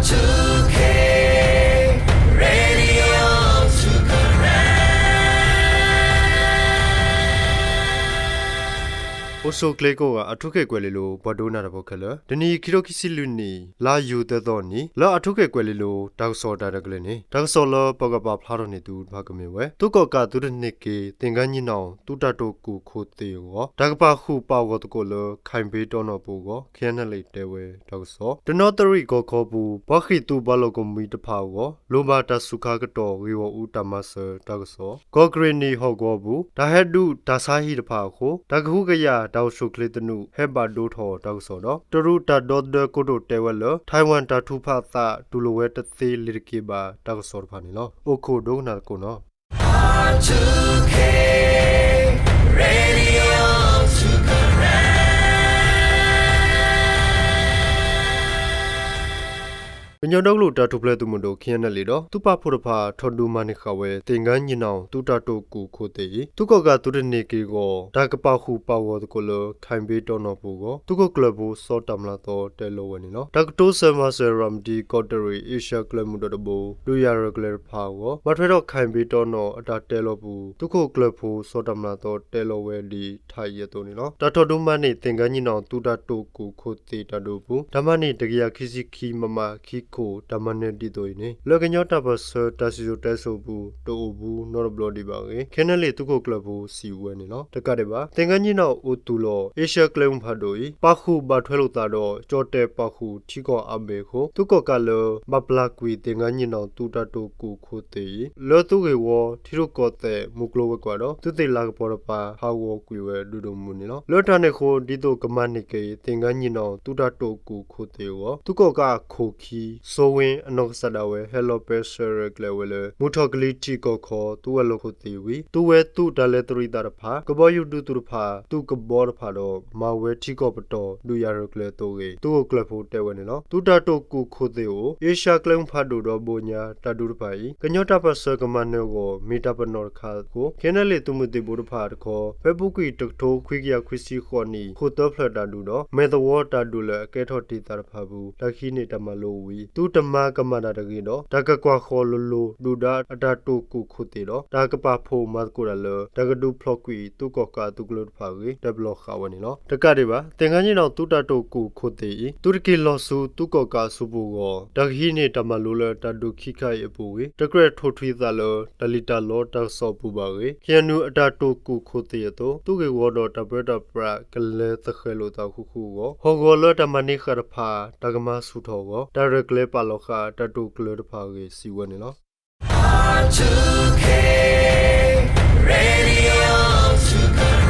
two K Radio two Karen အိၣ်ဆူၣ်ချ့ကိးဂၤ အၣ်ထူခ့ၣ်ကွဲၤလ့လိၤ ပှၤဒိကနၣ်တၢ်ဖိခဲလၢာ်, တနံၤအံၤ ခံထိခံဆံလွံၢ်နံၣ် လါယူၤသၢသီနံၤ လၢအၣ်ထူခ့ၣ်ကွဲၤလ့လိၤ တၢ်ကစီၣ်တၢ်ရဲၣ်တၢ်ကျဲၤန့ၣ် တၢ်ကစီၣ်လၢပှၤကပာ်ဖျါထီၣ်န့ၢ်သုတဖၣ်ကမ့ၢ်ဝဲ သုးကီၣ်ကးသုးတန့ၢ်က့ၤ သ့ၣ်ကါညံၣ်နီၣ် သုးတၢ်တိာ်ကူၣ်ခိၣ်သ့ၣ်အဂီၢ် တၢ်ကပာ်ဃုာ်ပာ်ဂီၤသကိးလၢ ခဲၣ်ဘ့တီနီၣ်ပူၤအဂီၢ် ခ့ၣ်အဲၣ်နဲၣ်လ့ၣ်တဲဝဲတၢ်ကစီၣ်, တနီသရံၣ်ကီၢ်ခီပူၤ ပှၤဃ့ၢ်သုးပှၤလီၢ်ကမှံတဖၣ်အဂီၢ် လိၣ်ဘၣ်တၢ်စူၤခါကတီၢ်ဂ့ၢ်ဂီၢ်အူတၢ်မၤစၢၤတၢ်ကစီၣ်, ကီၢ်ကရ့ၣ်နံၣ်ဟီၣ်ကဝီၤပူၤ တၢ်ဟဲဒုးတၢ်ဆါဟံၣ်တဖၣ်အဃိ တၢ်ကဟုကယာ် တၢ်အိၣ်ဆူၣ်ချ့သနူ ဟဲဘၣ်ဒိထီၣ်တၢ်ကစီၣ်ဒီး တရူးတၢ်ဒီသဒၢကိတိာ်တဲဝဲလၢ ထၢၣ်ဝၣ်တၢ်ထုးဖးသး တူၢ်လိာ်ဝဲတသ့လၢၤတက့ၢ်ဘၣ်တၢ်ကစီၣ်တဖၣ်န့ၣ်လီၤ. အိၣ်ခိးဒိကနၣ်သကိးနီၣ် ကညီဒီကလုာ်တၢ်ထူၣ်ဖျဲးသုးမုၢ်ဒိၣ် ခ့ၣ်အဲၣ်နဲၣ်လ့ၣ်ဒီး သုးပာ်ဖှိၣ်တဖၣ် ထီၣ်ဒုးမၤန့ၢ်ဃာ်ဝဲ သ့ၣ်ကါညံၣ်နီၣ် သုးတၢ်တိာ်ကူၣ်ခိၣ်သ့ၣ်အံၤ သုးကီၣ်ကးသုးတန့ၢ်က့ၤအဂီၢ် တၢ်ကပာ်ဃုာ်ပာ်ဂီၤသကိးလၢ ခဲၣ်ဘ့တီနီၣ်ပူၤအဂီၢ် သုးခိၣ်ကျၢၢ်ဖိ စီၤတၢ်မျးသီ တဲလီၤဝဲန့ၣ်လီၤ. တၢ်ကတိၤဆၢမၤစၢၤရၤမတံကီၢ်တရံး အ့ရှၢၣ်ကျဲမုၢ်ဒိၣ်တဘိ ဒုးယၤရဲၣ်ကျဲၤတဖၣ်အဂီၢ် ဘၣ်ထွဲဒီး ခဲၣ်ဘ့တီနီၣ် အတၢ်တဲလီၤပူၤ သုးခိၣ်ကျၢၢ်ဖိ စီၤတၢ်မျးသီ တဲလီၤဝဲဒ်ထါအံၤအသိးန့ၣ်လီၤ. တၢ်ထီၣ်ဒုးမၤန့ၢ် သ့ၣ်ကါညံၣ်နီၣ် သုးတၢ်တိာ်ကူၣ်ခိၣ်သ့ၣ်တၢ်ဒုးအပူၤ တၢ်မၤန့ၢ် တကယၤခံဆံခံ မမ ခံခိၣ် တၢ်မၤနၢၤဒ်သိးအံၤန့ၣ် လၢကညီတၢ်ပၢၢ်ဆၢတၢ်စံၣ်စိၤတဲစိၤအပူၤ တအိၣ်ဘူးနီတဘျီဒံးဘၣ်အဂ့ၢ် ခ့ၣ်အဲၣ်နဲၣ်လ့ၣ်သုးခိၣ်ကျၢၢ်ဖိ စံးဝဲန့ၣ်လီၤ. တကးဒံးဘၣ် သ့ၣ်ကါညံၣ်နီၣ်အိၣ်သူၣ်လီၤ အ့ရှၢၣ်ကျဲမုၢ်ဖးဒိၣ်အံၤ ပာ်ဃုာ်ဘၣ်ထွဲလိာ်သးဒီး ကၠီၣ်တဲၣ်ပာ်ဃုာ်ထံကီၢ်အါဘ့ၣ်အဃိ သုးကီၣ်ကးလၢ ဘၣ်ပျၢ်ကွံာ်သ့ၣ်ကါညံၣ်နီၣ်သုးတၢ်တိာ်ကူၣ်ခိၣ်သ့ၣ်အံၤ လၢသုးဂ့ၢ်ဝီ ထံရူၢ်ကီၢ်သဲး မုၢ်ကျိၤဝဲၤကွာ်ဒီး သုးသ့ၣ်လၤကပီၤတပၤ ဟးဂီၤကွံာ်ဝဲဒိၣ်ဒိၣ်မုၢ်မုၢ်န့ၣ်လီၤ. လၢတၢ်န့ၣ်အဃိ ဒ်သိးကမၤန့ၢ်က့ၤ သ့ၣ်ကါညံၣ်နီၣ်သုးတၢ်တိာ်ကူၣ်ခိၣ်သ့ၣ်အဂီၢ် သုးကီၣ်ကးအခိၣ်ခံ စီၤဝ့အနီၢ်ကစၢ်ဒၣ်ဝဲ ဟဲလီၤပဲဆှၢရဲၣ်ကျဲၤဝဲလၢ မုၢ်ထီၣ်ကလံၤထံးကီၢ်ခီ သုးဝဲၤလီၢ်ခိၣ်သ့ၣ်ဝံၤ သုးဝဲသုးတၢ်လဲၤသရံးသးတဖၣ် ကဘီယူၤဒုးသုးတဖၣ် သုးကဘီတဖၣ်ဒီး မၤဝဲထံကီၢ်ပတီၢ် ဒုးယၤရဲၣ်ကျဲၤအသိးအဂ့ၢ် သုးခိၣ်ကျၢၢ်ဖိတဲဝဲန့ၣ်လီၤ. သုးတၢ်တိာ်ကူၣ်ခိၣ်သ့ၣ်အိၣ် အ့ရှၢၣ်ကျဲမုၢ်ဖးဒိၣ်ဒီးဘိညါ တၢ်ဒုးတဖၣ်အံၤ ကညီတၢ်ပၢၢ်ဆၢကမၤနၢၤအဂီၢ် မ့ၢ်တၢ်ပနီၣ်တခါအဃိ ခ့ၣ်အဲၣ်နဲၣ်လ့ၣ်သုးမုၢ်သံၣ်ဘိတဖၣ်တခီ ဖဲအပူၤကွံာ်တကထိခွံကယၤခွံဆံဃိးနံၣ် ဃိၣ်သၢဖျၢၣ်တၢ်ဒုးဒီး မဲၢ်သဝီတၢ်ဒုးလၢအကဲထီၣ်တ့ၢ်သးတဖၣ်အပူၤ တၢ်ကဟံးန့ၢ်တၢ်မၤလိဝံၤ သုတမၤကမၣ်တၢ်တဂ့ၤဒီး တၢ်ကကွၢ်ဃီၤလိၤလိၤ ဒုၣ်ဒါအတၢ်တိာ်ကူၣ်ခိၣ်သ့ၣ်ဒီး တၢ်ကပာ်ဖှိၣ်မၤသကိးတၢ်လၢ တၢ်ကဒုးဖျိးကွံာ်သုးကီၣ်ကးသုးကျိၤတဖၣ်အဂ့ၢ် တဲပလီၢ်ဃာ်ဝဲန့ၣ်လီၤ. တကးဒံးဘၣ် သ့ၣ်ကါညံၣ်နီၣ်သုးတၢ်တိာ်ကူၣ်ခိၣ်သ့ၣ်အံၤ သုတက့ၤလီၤဆူသုးကီၣ်ကးအစုပူၤအဂီၢ် တၢ်ကဟံးန့ၢ်တၢ်မၤလိလၢတၢ်ဒုးခံခါအံၤအပူၤဝံၤ တကြၢးထိၣ်ထွံသးလၢ တၢ်လံၣ်တၢ်လီတၢ်ကစီၣ်အပူၤဘၣ်အဂ့ၢ် ခ့ၣ်အဲၣ်ယူၣ် အတၢ်တိာ်ကူၣ်ခိၣ်သ့ၣ်အသိး သုးဂ့ၢ်ဝီဒီးတၢ်ပၢတၢ်ပြးကလဲၤသဃဲၤလိာ်သးဃူဃူအဂီၢ် ဟီၣ်ကဝီၤလၢတၢ်မၤန့ၢ်ဃာ်တဖၣ် တၢ်ကမၤဆူၣ်ထီၣ်အဂီၢ် တၢ်ရဲၣ်ကျဲၤပာ်လီၤဃာ်တၢ်တိာ်ကျဲၤတဖၣ်အဂ့ၢ် စံးဝဲန့ၣ်လီၤ.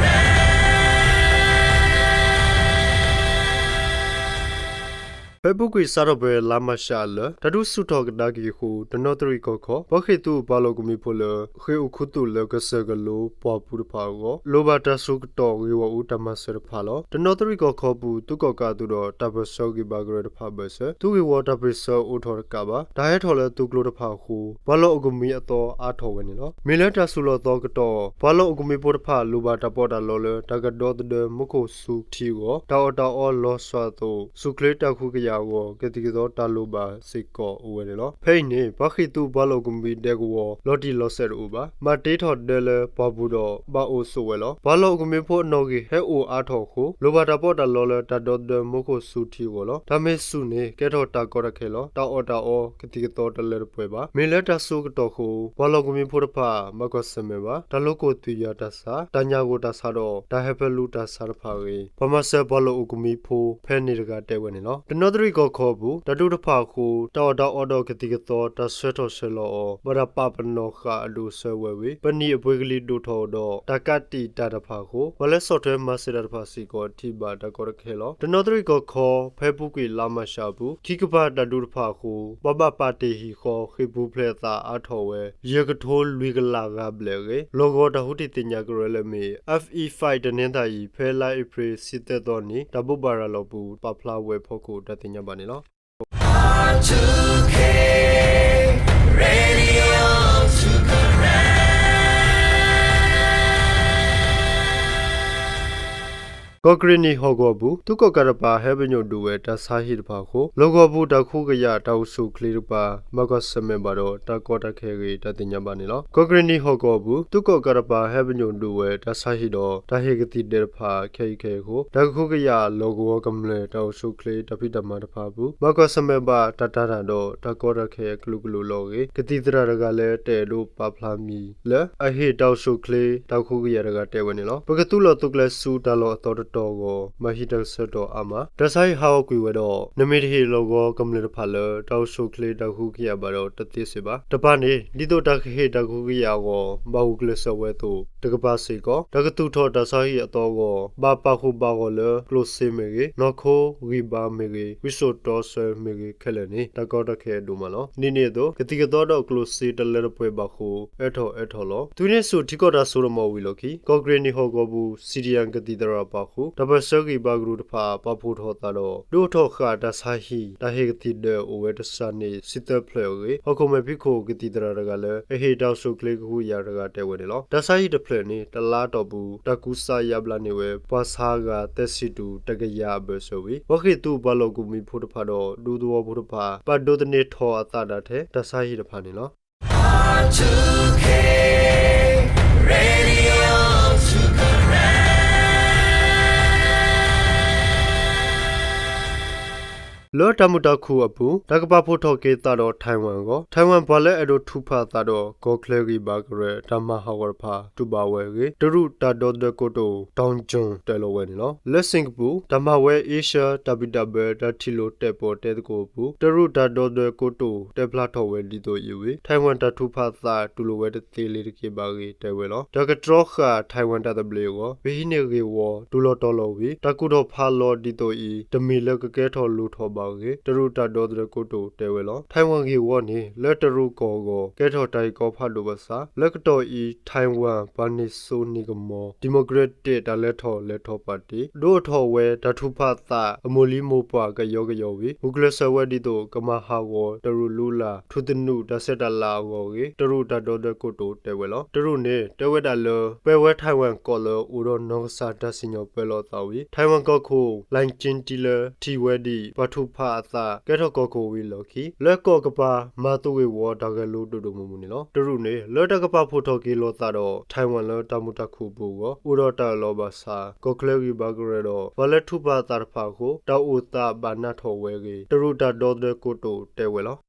ဖဲအပူၤကွံာ်စးထီၣ်ဖဲလါမးရှးအလၢာ် တၢ်ဒုးဆူၣ်ထီၣ်ကဒါက့ၤအဃိ တနီသရံၣ်ကီၢ်ခီ ပှၤဃ့ၢ်သုးပှၤလီၢ်ကမှံဖိလၢ ဃ့ၢ်အိၣ်ခူသူၣ်လၢကစၢၢ်ကလိပှၢ်ပူၤတဖၣ်အဂီၢ် လိၣ်ဘၣ်တၢ်ဆူးကတီၢ်ဂ့ၢ်ဂီၢ်အူတၢ်မၤစၢၤတဖၣ်လီၤ. တနီသရံၣ်ကီၢ်ခီပူၤ သုးကီၣ်ကးအသုးဒီးတၢ်ပၢၢ်ဆၢဂံၢ်ဘါကရၢတဖၣ်အဘၢၣ်စၢၤ သုးဂ့ၢ်ဝီတၢ်ပၢၢ်ဆၢအိၣ်ထီၣ်တကးဘၣ် တၢ်ဟဲထီၣ်လၢသုးကျိၤတဖၣ်အဃိ ပှၤလီၢ်အိၣ်ကမှံအသီအါထီၣ်ဝဲန့ၣ်လီၤ. မ့ၢ်လၢတၢ်ဆူၣ်လီၤသီကတီၢ် ပှၤလီၢ်အိၣ်ကမှံဖိတဖၣ် လိၣ်ဘၣ်တၢ်ပီးတၢ်လီလၢတၢ်ကဒီသဒၢမူခိၣ်ဆူထံအဂီၢ် တၢ်အီၣ်တၢ်အီလီၤစှၤအသိး ဆူၣ်ချ့တၢ်ကဟုကယာ်အဂီၢ် ကသံၣ်ကသီတၢ်လိၣ်ဘၣ်စ့ၢ်ကီးအိၣ်ဝဲန့ၣ်လီၤ. ဖဲအံၤန့ၣ် ပှၤဃ့ၢ်သုးပှၤလီၢ်အိၣ်ကမှံဒဲကဝီၤ လီၤတံၢ်လီၤဆဲးတအိၣ်ဘၣ်. ဘၣ်တ့ထီၣ်ဒၢလၢပှၢ်ပူၤဒီး ဘၣ်အိၣ်ဆိးဝဲလီၤ. ပှၤလီၢ်အိၣ်ကမှံဖိအနီၣ်ဂံၢ်ဟဲအိၣ်အါထီၣ်အဃိ လိၣ်ဘၣ်တၢ်ပီးတၢ်လီလၢတၢ်ဒီသဒၢမူခိၣ်ဆူထံအဂီၢ်လီၤ. တၢ်မ့ၢ်ဆူၣ်န့ၣ် ကဲထီၣ်တၢ်ကီတၢ်ခဲလီၤ. တၢ်အီၣ်တၢ်အီ ကသံၣ်ကသီတလၢတပှဲၤဘၣ်. မ့ၢ်လၢတၢ်ဆူးကတီၢ်အဃိ ပှၤလီၢ်အိၣ်ကမှံဖိတဖၣ် ဘၣ်ကွၢ်ဆၢၣ်မဲာ်ဘၣ် တၢ်လိာ်ကွီၢ်သွံၣ်ယၤတၢ်ဆါ, တၢ်ညၣ်ဂိၢ်တၢ်ဆါဒီး တၢ်ဟဲဖၢလူတၢ်ဆါတဖၣ်အဂ့ၢ် ပှၤမၤစၢၤပှၤလီၢ်အိၣ်ကမှံဖိဖဲန့ၣ်တဂၤတဲဝဲန့ၣ်လီၤ. တနီသရံၣ်ကီၢ်ခီအပူၤ တၢ်ဒုးတဖၣ်အဃိ တၢ်အီၣ်တၢ်အီဒီးကသံၣ်ကသီတၢ်ဆှၢထီၣ်ဆှၢလီၤအီၤ ဘၣ်တၢ်ပာ်ပနီၣ်ဃာ်အဒိၣ်အဆၢဝဲဝံၤ ပနံာ်အပှ့ၤကလံၤဒိၣ်ထီၣ်ဒီး တၢ်ကးတံာ်တၢ်တဖၣ်အဃိ ပှၤလၢဆီၣ်ထွဲမၤစၢၤတၢ်တဖၣ်စ့ၢ်ကီးထံၣ်ဘၣ်တၢ်ကီတၢ်ခဲလီၤ. တနီသရံၣ်ကီၢ်ခီ ဖဲအပူၤကွံာ်လါမးရှးအပူၤ ခံကပၤတၢ်ဒုးတဖၣ်အဃိ ပှၤဘၣ်ပာ်တ့ၢ်ဟံၣ်ဃီ ဃ့ၢ်ပူၤဖျဲးအသးအါထီၣ်ဝဲ ယဲၢ်ကထိလွံၢ်ကလးဂၤဘျဲၣ်အဂ့ၢ် လီၢ်ကဝီၤတၢ်ဟူးတ့ၢ်သ့ၣ်ညါကရၢလၢအမ့ၢ် F E five တနံၤသၣ်အံၤ ဖဲလါအ့ဖြ့ၣ်တဆံသၢသီနံၤ တၢ်ဘိးဘၣ်ရၤလီၤပူၤ ပာ်ဖျါဝဲအဖီခိၣ် တၢ်သ့ၣ်ညါဘၣ်န့ၣ်လီၤ. ကီၢ်ကရ့ၣ်နံၣ်ဟီၣ်ကဝီၤပူၤ သုးကီၣ်ကးတပၤဟဲပညိၣ်ဒုးဝဲတၢ်ဆါဟံၣ်တဖၣ်အဃိ လီၢ်ကဝီၤပူၤတၢ်ကဟုကယာ်တၢ်အိၣ်ဆူၣ်အိၣ်ချ့တကပၤ ဘၣ်ကွၢ်ဆၢၣ်မဲာ်ဘၣ်ဒီး တၢ်ကီတၢ်ခဲအဂ့ၢ် တၢ်သ့ၣ်ညါဘၣ်န့ၣ်လီၤ. ကီၢ်ကရ့ၣ်နံၣ်ဟီၣ်ကဝီၤပူၤ သုးကီၣ်ကးတပၤဟဲပညိၣ်ဒုးဝဲတၢ်ဆါဟံၣ်ဒီး တၢ်ဟ့ၣ်ကသံၣ်ဒဲးတဖၣ်ခဲအံၤခဲအံၤအဃိ တၢ်ကဟုကယာ်လီၢ်ကဝီၤကမျၢၢ်တၢ်အိၣ်ဆူၣ်အိၣ်ချ့ တၢ်ဖံးတၢ်မၤတဖၣ်အပူၤ ဘၣ်ကွၢ်ဆၢၣ်မဲာ်ဘၣ်တၢ်တၢ်တၢ်ဒီး တၢ်ကီတၢ်ခဲအကလုာ်ကလုာ်လီၤအဂ့ၢ် ကသံၣ်သရၣ်တဂၤလၢတအဲၣ်ဒိးပာ်ဖျါမံၤလၢ အဟ့ၣ်တၢ်အိၣ်ဆူၣ်အိၣ်ချ့တၢ်ကဟုကယာ်တဂၤတဲဝဲန့ၣ်လီၤ. ပကသူၣ်လီၤသုးကျဲၤဆူတၢ်လီၢ်အသီတတီၤအဂီၢ် ဘၣ်ဟံးတၢ်ကဆှၢတီၢ်အါမး တၢ်ဆါဟံၣ်ဟးဂီၤကွံာ်ဝဲဒီး နမ့ၢ်တဟ့ၣ်လီၢ်ကဝီၤကမျၢၢ်တဖၣ်လၢ တၢ်အိၣ်ဆူၣ်အိၣ်ချ့တၢ်ကဟုကယာ်ဘၣ်ဒီးတသ့စ့ၢ်ဘၣ်. တပၤန့ၣ် ဒ်သိးတၢ်ကဟ့ၣ်တၢ်ကဟုကယာ်အဂီၢ် ဘၣ်ဂုာ်ကျဲးစၢးဝဲအသိး တကပၤစ့ၢ်ကီး တၢ်ကသူၣ်ထီၣ်တၢ်ဆါဟံၣ်အသီအဂီၢ် ဘၣ်ပာ်ဃုာ်ဘၣ်ဂီၢ်လၢကျိၣ်စ့မ့ၢ်ဂ့ၤ, နီၢ်ခိဂံၢ်ဘါမ့ၢ်ဂ့ၤ, ဝံစိာ်တီဆှၢမ့ၢ်ဂ့ၤခဲလၢာ်န့ၣ် တၢ်ကီတၢ်ခဲအဒိၣ်မးလီၤ. ဒ်န့ၣ်အသိး ကသံၣ်ကသီဒီးကျိၣ်စ့တလၢတပှဲၤဘၣ်အဃိ အၢထီၣ်အၢထီၣ်လီၤ. သုးဟံးန့ၢ်ဆူၣ်ထံကီၢ်တၢ်စိတၢ်ကမီၤဝံၤအလီၢ်ခံ ကီၢ်ကရ့ၣ်နံၣ်ဟီၣ်ကဝီၤပူၤ CDM ကသံၣ်သရၣ်ပာ်ဃုာ် တၢ်ပၢၢ်ဆၢဂံၢ်ဘါကရူၢ်တဖၣ် ပာ်ဖှိၣ်ထီၣ်အသးဒီး ဒုးအိၣ်ထီၣ်ဃာ်တၢ်ဆါဟံၣ် တၢ်ဟ့ၣ်ကသံၣ်ဒဲးအိၣ်ဝဲတစှၤန့ၢ်ဆံသၢဖျၢၣ်အဂ့ၢ် ဟီၣ်ခိၣ်မဲာ်ဖံးခိၣ်ကသံၣ်သရၣ်တဂၤလၢ အဟ့ၣ်တၢ်အိၣ်ဆူၣ်အိၣ်ချ့ကဟုကယာ်တဂၤတဲဝဲန့ၣ်လီၤ. တၢ်ဆါဟံၣ်တဖျၢၣ်န့ၣ် တလါအတီၢ်ပူၤ တၢ်ကူစါယါဘျါန့ၢ်ဝဲ ပှၤဆါဂၤသၢဆံတုၤတကယၤအဘၢၣ်စၢၤဝံၤ ပှၤဃ့ၢ်သုးပှၤလီၢ်ကူၣ်မံၤဖိတဖၣ်ဒီး ဒူသဝီဖိတဖၣ် ဘၣ်ဒိးသန့ၤထီၣ်အသးဒၣ်ထဲ တၢ်ဆါဟံၣ်တဖၣ်န့ၣ်လီၤ. လၢတၢ်မုာ်တၢ်ခုၣ်အပူၤ တၢ်ကပာ်ဖှိၣ်ထီၣ်က့ၤသးဒီး Taiwan အဂီၢ် Taiwan ပှၤလၢအဲၣ်ဒိးထုးဖးအသးဒီး ကီၢ်ချၢဂံၢ်ဘါကရၢ တၢ်မၤဟးဂီၤတဖၣ် တူၢ်ဘၣ်ဝဲအဂ့ၢ် တရူးတၢ်ဒီသဒၢကိတိာ် Dong Jun တဲလီၤဝဲန့ၣ်လီၤ. လၢ Singapore တၢ်မၤဝဲ Asia တၢ်ဘံၣ်တၢ်ဘၢတၢ်ထံၣ်လိာ်တဲာ်ပီၣ်တဲသကိးအပူၤ တရူးတၢ်ဒီသဒၢကိတိာ် တဲဖျါထီၣ်ဝဲဒ်သိးအံၤဝံၤ Taiwan တၢ်ထုးဖးအသး တူၢ်လိာ်ဝဲတသ့လၢၤတက့ၢ်ဘၣ်အဂ့ၢ် တဲဝဲလီၤ. တၢ်ကတြီဃာ် Taiwan တၢ်သဘျ့အဂီၢ် ပဟံးန့ၢ်ဂ့ၢ်ဝီ တူၢ်လီၤတီၤလီၤဝံၤ တၢ်ကူၣ်ထီၣ်ဖးလီၤဒ်သိးအံၤ တမ့ၢ်လၢကကဲထီၣ်လိၣ်ထီၣ်ဘၣ်အဂ့ၢ် တရူးတၢ်ဒီသဒၢကိတိာ် တဲဝဲလီၤ. Taiwan ဂ့ၢ်ဝီန့ၣ် လၢတရူးကီၢ်အဂီၢ် ကဲထီၣ်တၢ်ဂ့ၢ်ကီဖးဒိၣ်ဘၣ်ဆၣ် လၢကတီၢ်အံၤ Taiwan ပှၤန့ၢ်စိန့ၢ်ကမီၤ Democratic တၢ်လဲၤထီၣ်လဲၤထီပၣ်တံၣ် ဒုးအိၣ်ထီၣ်ဝဲတၢ်ထုးဖးအသး အမိၢ်လံမိၢ်ပှၢ်ကယီကယီဝံၤ ဂုာ်ကျဲးစၢးဝဲဒ်သိး ကမၤဟးဂီၤတရူးလုၢ်လၢ် ထူသနူတၢ်ဆဲးတၢ်လၤအဂီၢ်အဂ့ၢ် တရူးတၢ်ဒီသဒၢကိတိာ် တဲဝဲလီၤ. တရူးန့ၣ် တဲဝဲဒၣ်လၢ ပှဲၤဝဲ Taiwan ကီၢ်လၢအိၣ်ဒီးနီၢ်ကစၢ်တၢ်စံၣ်ညီၣ်ပၢလီၤအသးဝံၤ Taiwan ကီၢ်ခိၣ် Lai Ching-te လၢထံၣ်ဝဲဒံး ပှၤထုးဖးအသး ကဲထီၣ်ကီၢ်ခိၣ်ဝံၤအလီၢ်ခံ လၢကီၢ်ကပၤ မၤသူၣ်ဂ့ၢ်ဝီတၢ်ဂဲၤလိဒိၣ်ဒိၣ်မုၢ်မုၢ်န့ၣ်လီၤ. တရူးန့ၣ် လၢတၢ်ကပာ်ဖှိၣ်ထီၣ်က့ၤလိာ်သးဒီး Taiwan လၢတၢ်မုာ်တၢ်ခုၣ်အပူၤအဂီၢ် အိၣ်ဒီးတၢ်အၢၣ်လီၤဘၣ်ဆၣ် ကီၢ်ချၢဂံၢ်ဘါကရၢဒီး ပှၤလၢထုးဖးအသးတဖၣ်အဃိ တၢ်အိၣ်သးဘၣ်နးထီၣ်ဝဲအဂ့ၢ် တရူးတၢ်ဒီသဒၢကိတိာ် တဲဝဲလီၤ.